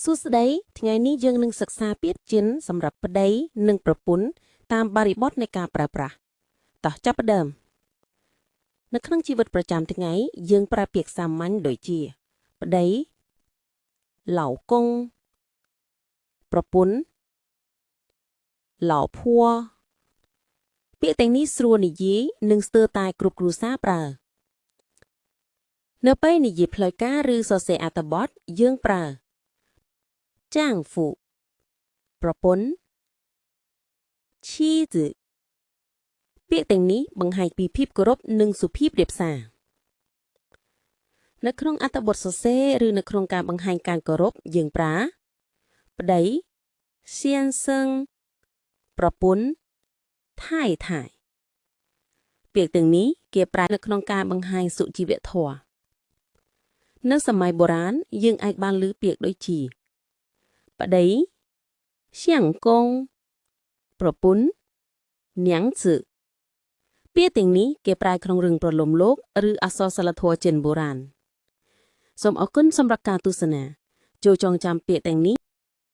សួស្តីថ្ងៃនេះយើងនឹងសិក្សាពាក្យចិនសម្រាប់ប្តីនិងប្រពន្ធតាមបរិបទនៃការប្រើប្រាស់តោះចាប់ផ្ដើមនៅក្នុងជីវិតប្រចាំថ្ងៃយើងប្រើពាក្យសាមញ្ញដូចជា ប្តី老公ប្រពន្ធ老婆ពាក្យទាំងនេះស្រួលនិយាយនិងស្ទើរតែគ្រប់គ្រួសារប្រើនៅពេលនិយាយផ្លូវការឬសរសេរអត្ថបទយើងប្រើ丈夫ប្រពន្ធ妻子ពាក្យទាំងនេះបង្ហាញពីភាពគោរពនិងសុភាពរាបសារនៅក្នុងអត្ថបទសរសេរឬនៅក្នុងការបង្ហាញការគោរពយើងប្រើប្តី先生ប្រពន្ធ太太ពាក្យទាំងនេះគេប្រើនៅក្នុងការបង្ហាញសុជីវធម៌នៅសម័យបុរាណយើងអាចបានឮពាក្យដូចជាប្តី相公ប្រពន្ធ娘子ពាក្យទាំងនេះគេប្រើក្នុងរឿងប្រលោមលោកឬអក្សរសិល្បធម៌ចិនបុរាណសូមអរគុណសម្រាប់ការទស្សនាចូលចងចាំពាក្យទាំងនេះ។